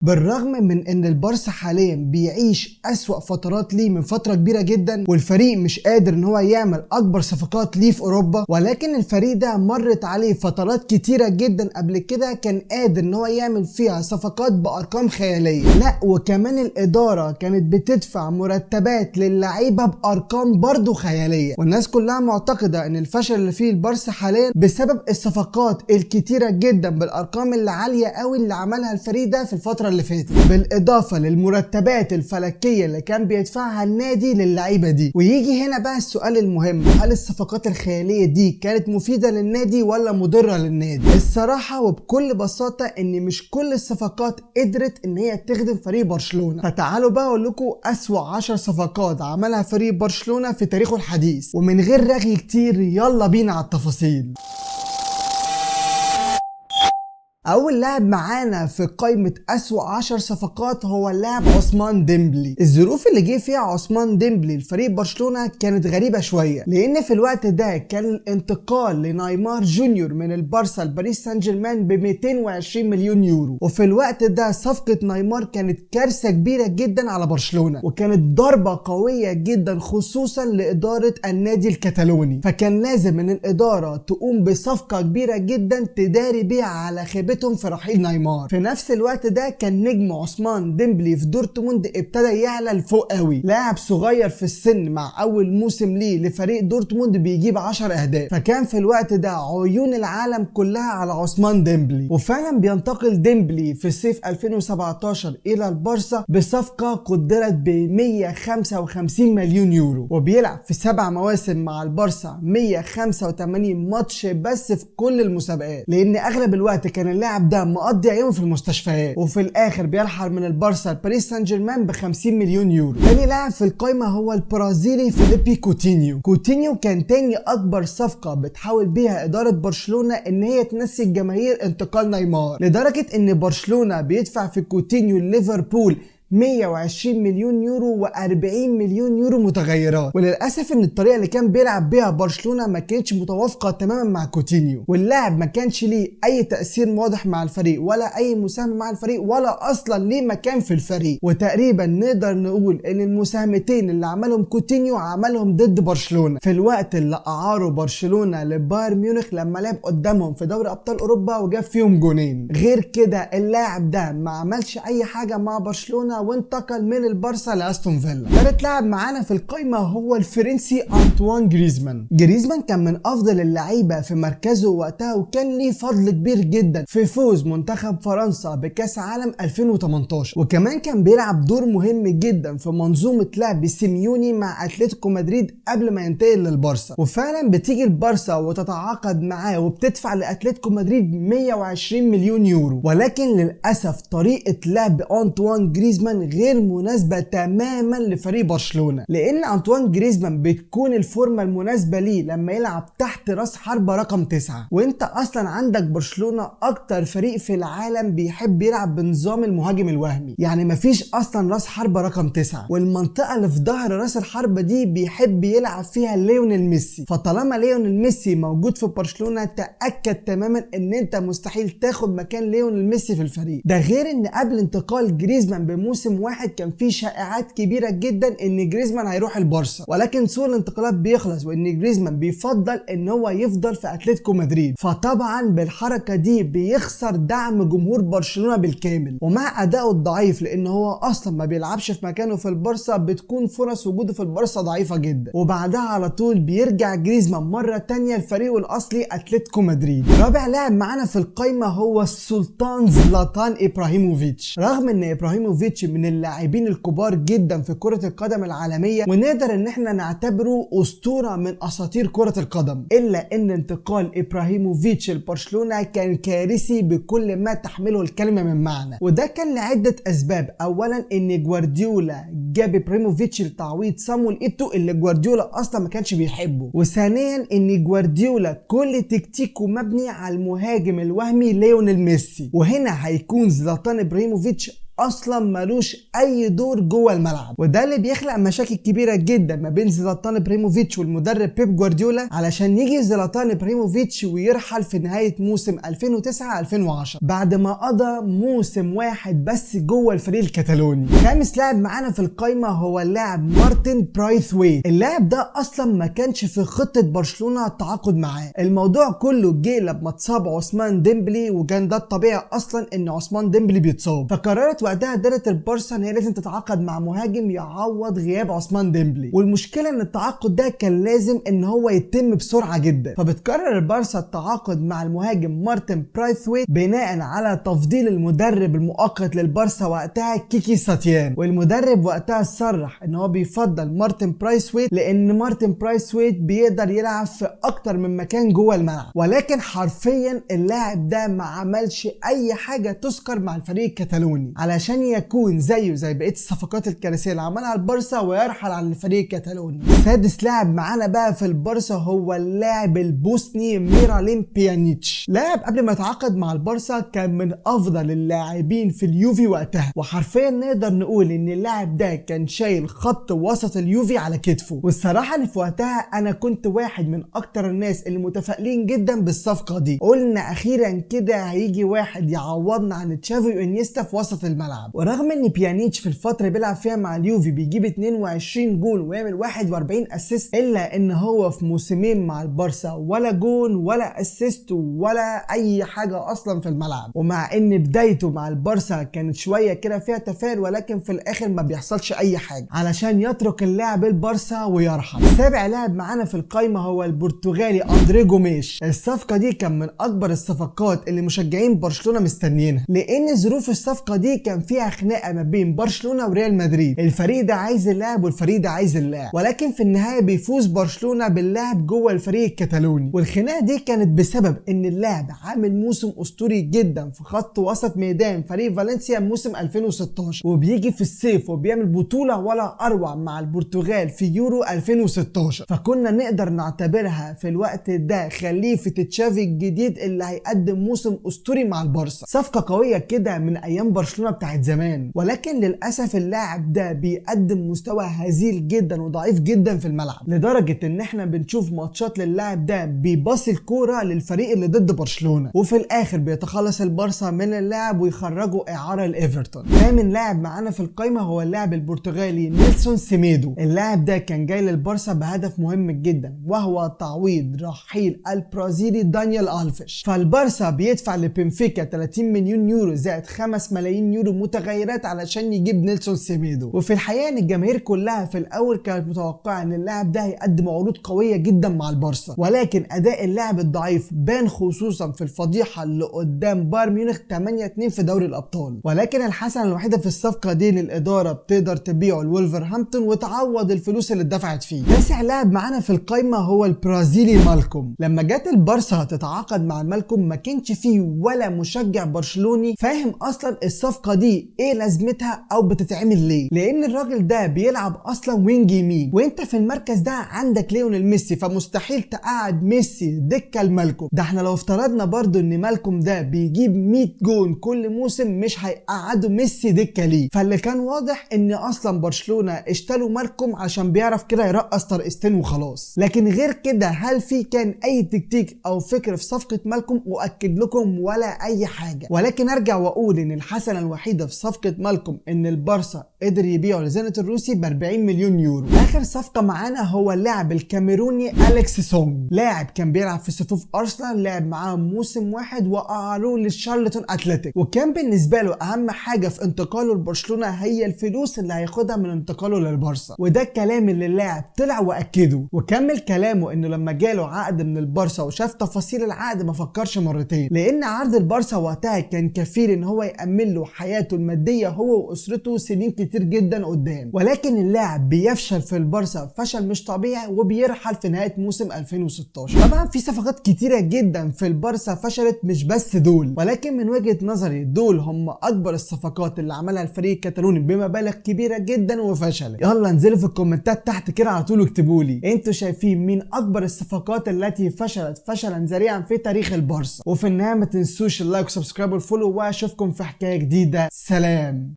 بالرغم من ان البارسا حاليا بيعيش اسوأ فترات ليه من فترة كبيرة جدا، والفريق مش قادر ان هو يعمل اكبر صفقات ليه في اوروبا، ولكن الفريق ده مرت عليه فترات كتيرة جدا قبل كده كان قادر ان هو يعمل فيها صفقات بارقام خيالية. لا وكمان الادارة كانت بتدفع مرتبات للعيبة بارقام برضو خيالية، والناس كلها معتقدة ان الفشل اللي فيه البارسا حاليا بسبب الصفقات الكتيرة جدا بالارقام اللي عالية قوي اللي عملها الفريق ده في الفترة اللي فاتت، بالاضافة للمرتبات الفلكية اللي كان بيدفعها النادي للعيبة دي. ويجي هنا بقى السؤال المهم، هل الصفقات الخيالية دي كانت مفيدة للنادي ولا مضرة للنادي؟ الصراحة وبكل بساطة ان مش كل الصفقات قدرت ان هي تخدم فريق برشلونه. فتعالوا بقى اقول لكم اسوأ 10 صفقات عملها فريق برشلونه في تاريخه الحديث، ومن غير رغي كتير يلا بينا على التفاصيل. اول لاعب معانا في قائمة اسوأ 10 صفقات هو اللاعب عثمان ديمبلي. الظروف اللي جه فيها عثمان ديمبلي لفريق برشلونة كانت غريبة شوية، لان في الوقت ده كان الانتقال لنيمار جونيور من البارسا لباريس سان جيرمان ب 220 مليون يورو، وفي الوقت ده صفقة نيمار كانت كارثة كبيرة جدا على برشلونة، وكانت ضربة قوية جدا خصوصا لإدارة النادي الكتالوني، فكان لازم ان الإدارة تقوم بصفقة كبيرة جدا تداري بيها على خيبتهم في رحيل نيمار. في نفس الوقت ده كان نجم عثمان ديمبلي في دورتموند ابتدى يعلى لفوق قوي، لاعب صغير في السن مع اول موسم ليه لفريق دورتموند بيجيب 10 اهداف، فكان في الوقت ده عيون العالم كلها على عثمان ديمبلي. وفعلا بينتقل ديمبلي في صيف 2017 الى البارسا بصفقة قدرت ب 155 مليون يورو، وبيلعب في 7 مواسم مع البارسا 185 ماتش بس في كل المسابقات، لان اغلب الوقت كان اللاعب ده مقضي ايامه في المستشفيات، وفي الاخر بيرحل من البارسا لباريس سان جيرمان ب 50 مليون يورو. تاني لاعب في القايمة هو البرازيلي فيليبي كوتينيو. كوتينيو كان تاني اكبر صفقة بتحاول بيها ادارة برشلونه ان هي تنسي الجماهير انتقال نيمار، لدرجة ان برشلونه بيدفع في كوتينيو ليفربول 120 مليون يورو و40 مليون يورو متغيرات. وللاسف ان الطريقة اللي كان بيلعب بيها برشلونه ما كانتش متوافقة تماما مع كوتينيو، واللاعب ما كانش ليه اي تاثير واضح مع الفريق ولا اي مساهمة مع الفريق ولا اصلا ليه مكان في الفريق. وتقريبا نقدر نقول ان المساهمتين اللي عملهم كوتينيو عملهم ضد برشلونه في الوقت اللي اعاره برشلونه لبايرن ميونخ لما لعب قدامهم في دوري ابطال اوروبا وجاب فيهم جونين. غير كده اللاعب ده ما عملش اي حاجة مع برشلونه وانتقل من البارسا لاستون فيلا. ثالث لاعب معانا في القايمة هو الفرنسي انطوان جريزمان. جريزمان كان من افضل اللعيبة في مركزه وقتها، وكان ليه فضل كبير جدا في فوز منتخب فرنسا بكاس عالم 2018، وكمان كان بيلعب دور مهم جدا في منظومة لعب سيميوني مع اتلتيكو مدريد قبل ما ينتقل للبارسا. وفعلا بتيجي البارسا وتتعاقد معاه وبتدفع لاتلتيكو مدريد 120 مليون يورو، ولكن للاسف طريقه لعب انطوان جريزمان غير مناسبة تماما لفريق برشلونة، لان انطوان جريزمان بتكون الفورمة المناسبة ليه لما يلعب تحت راس حربة رقم 9، وانت اصلا عندك برشلونة اكتر فريق في العالم بيحب يلعب بنظام المهاجم الوهمي، يعني مفيش اصلا راس حربة رقم 9، والمنطقة اللي في ظهر راس الحربة دي بيحب يلعب فيها ليونيل ميسي. فطالما ليونيل ميسي موجود في برشلونة تأكد تماما ان انت مستحيل تاخد مكان ليونيل ميسي في الفريق ده. غير ان قبل انتقال جريزمان بموسم واحد كان في شائعات كبيرة جدا ان جريزمان هيروح البارسا، ولكن سوق الانتقالات بيخلص وان جريزمان بيفضل ان هو يفضل في اتلتيكو مدريد، فطبعا بالحركة دي بيخسر دعم جمهور برشلونه بالكامل. ومع ادائه الضعيف لان هو اصلا ما بيلعبش في مكانه في البارسا بتكون فرص وجوده في البارسا ضعيفة جدا. وبعدها على طول بيرجع جريزمان مرة تانية لفريقه الاصلي اتلتيكو مدريد. رابع لاعب معانا في القايمة هو السلطان زلاتان ابراهيموفيتش. رغم ان ابراهيموفيتش من اللاعبين الكبار جدا في كرة القدم العالمية ونقدر ان احنا نعتبره اسطورة من اساطير كرة القدم، الا ان انتقال ابراهيموفيتش لبرشلونة كان كارثي بكل ما تحمله الكلمة من معنى، وده كان لعدة اسباب. اولا ان جوارديولا جاب ابراهيموفيتش لتعويض صامويل ايتو اللي جوارديولا اصلا ما كانش بيحبه، وثانيا ان جوارديولا كل تكتيكه مبني على المهاجم الوهمي ليونيل ميسي، وهنا هيكون زلاتان ابراهيموفيتش اصلا ملوش اي دور جوه الملعب، وده اللي بيخلق مشاكل كبيرة جدا ما بين زلاتان ابراهيموفيتش والمدرب بيب جوارديولا، علشان يجي زلاتان ابراهيموفيتش ويرحل في نهاية موسم 2009 2010 بعد ما قضى موسم واحد بس جوه الفريق الكتالوني. خامس لاعب معانا في القايمة هو اللاعب مارتن برايثويت. اللاعب ده اصلا ما كانش في خطه برشلونة التعاقد معاه، الموضوع كله جه لما اتصاب عثمان ديمبلي، وكان ده الطبيعي اصلا ان عثمان ديمبلي بيتصاب، فقررت وقتها ادارة البارسا ان هي لازم تتعاقد مع مهاجم يعوض غياب عثمان ديمبلي، والمشكلة ان التعاقد ده كان لازم ان هو يتم بسرعة جدا، فبتقرر البارسا التعاقد مع المهاجم مارتن برايثويت بناء على تفضيل المدرب المؤقت للبارسا وقتها كيكي ساتيان. والمدرب وقتها صرح ان هو بيفضل مارتن برايثويت لان مارتن برايثويت بيقدر يلعب في اكتر من مكان جوه الملعب، ولكن حرفيا اللاعب ده ما عملش اي حاجة تذكر مع الفريق الكتالوني علشان يكون زيه زي بقية الصفقات الكارثية اللي عملها البارسا ويرحل عن الفريق الكتالوني. سادس لاعب معانا بقى في البارسا هو اللاعب البوسني ميراليم بيانيتش. لاعب قبل ما يتعاقد مع البارسا كان من افضل اللاعبين في اليوفي وقتها، وحرفيا نقدر نقول ان اللاعب ده كان شايل خط وسط اليوفي على كتفه، والصراحة ان في وقتها انا كنت واحد من اكتر الناس اللي متفائلين جدا بالصفقه دي، قلنا اخيرا كده هيجي واحد يعوضنا عن تشافي وانيستا في وسط الملعب. ورغم ان بيانيتش في الفترة اللي بيلعب فيها مع اليوفي بيجيب 22 جون ويعمل 41 assist، الا ان هو في موسمين مع البارسا ولا جون ولا assist ولا اي حاجة اصلا في الملعب. ومع ان بدايته مع البارسا كانت شوية كده فيها تفاؤل، ولكن في الاخر ما بيحصلش اي حاجة علشان يترك اللاعب البارسا ويرحل. سابع لاعب معانا في القايمة هو البرتغالي اندري جوميش. الصفقة دي كان من اكبر الصفقات اللي مشجعين برشلونة مستنيينها، لان ظروف الصفقة دي كان فيها خناقه ما بين برشلونة وريال مدريد، الفريق ده عايز اللاعب والفريق ده عايز اللاعب، ولكن في النهاية بيفوز برشلونة باللاعب جوه الفريق الكتالوني. والخناقه دي كانت بسبب ان اللاعب عامل موسم اسطوري جدا في خط وسط ميدان فريق فالنسيا موسم 2016، وبيجي في الصيف وبيعمل بطوله ولا اروع مع البرتغال في يورو 2016، فكنا نقدر نعتبرها في الوقت ده خليفة تشافي الجديد اللي هيقدم موسم اسطوري مع البارسا. صفقة قوية كده من ايام برشلونة بتاعت زمان، ولكن للاسف اللاعب ده بيقدم مستوى هزيل جدا وضعيف جدا في الملعب، لدرجة ان احنا بنشوف ماتشات للاعب ده بيباصي الكورة للفريق اللي ضد برشلونة، وفي الاخر بيتخلص البارسا من اللاعب ويخرجوا اعاره لايفرتون. ثامن لاعب معانا في القايمة هو اللاعب البرتغالي نيلسون سيميدو. اللاعب ده كان جاي للبارسا بهدف مهم جدا، وهو تعويض رحيل البرازيلي دانيال الفيش. فالبارسا بيدفع لبنفيكا 30 مليون يورو زائد 5 ملايين يورو متغيرات علشان يجيب نيلسون سيميدو. وفي الحقيقة ان الجماهير كلها في الاول كانت متوقعه ان اللاعب ده هيقدم عروض قوية جدا مع البارسا، ولكن اداء اللاعب الضعيف بان خصوصا في الفضيحة اللي قدام بايرن ميونخ 8-2 في دوري الابطال. ولكن الحسنة الوحيدة في الصفقة دي ان الادارة بتقدر تبيعه لولفرهامبتون وتعوض الفلوس اللي اتدفعت فيه. تاسع لاعب معانا في القايمة هو البرازيلي مالكوم. لما جت البارسا تتعاقد مع مالكوم ما كانش فيه ولا مشجع برشلوني فاهم اصلا الصفقة دي ايه لازمتها او بتتعمل ليه، لان الراجل ده بيلعب اصلا wing يمين، وانت في المركز ده عندك ليونيل ميسي، فمستحيل تقعد ميسي دكه لمالكوم. ده احنا لو افترضنا برضو ان مالكوم ده بيجيب 100 جون كل موسم مش هيقعدوا ميسي دكه ليه. فاللي كان واضح ان اصلا برشلونة اشتروا مالكوم عشان بيعرف كده يرقص ترقصتين وخلاص. لكن غير كده هل في كان اي تكتيك او فكر في صفقة مالكوم؟ واكد لكم ولا اي حاجة. ولكن ارجع واقول ان الحسنة الوحيدة في صفقة مالكوم ان البارسا قدر يبيعه لزينت الروسي ب 40 مليون يورو. اخر صفقة معانا هو اللاعب الكاميروني اليكس سونج. لاعب كان بيلعب في صفوف ارسنال، لعب معاهم موسم واحد واعاروه للشارلتون اتلتيك، وكان بالنسبة له اهم حاجة في انتقاله لبرشلونة هي الفلوس اللي هياخدها من انتقاله للبارسا، وده الكلام اللي اللاعب طلع واكده. وكمل كلامه انه لما جاله عقد من البارسا وشاف تفاصيل العقد ما فكرش مرتين، لان عرض البارسا وقتها كان كفيل ان هو يأمن له حياته المادية هو واسرته سنين كتير جدا قدام. ولكن اللاعب بيفشل في البارسا فشل مش طبيعي وبيرحل في نهاية موسم 2016. طبعا في صفقات كتيرة جدا في البارسا فشلت، مش بس دول، ولكن من وجهه نظري دول هم اكبر الصفقات اللي عملها الفريق الكتالوني بمبالغ كبيرة جدا وفشلت. يلا انزلوا في الكومنتات تحت كده على طول واكتبوا لي انتوا شايفين مين اكبر الصفقات التي فشلت فشلا ذريعا في تاريخ البارسا. وفي النهاية ما تنسوش ال like و subscribe وال follow، واشوفكم في حكاية جديدة. سلام.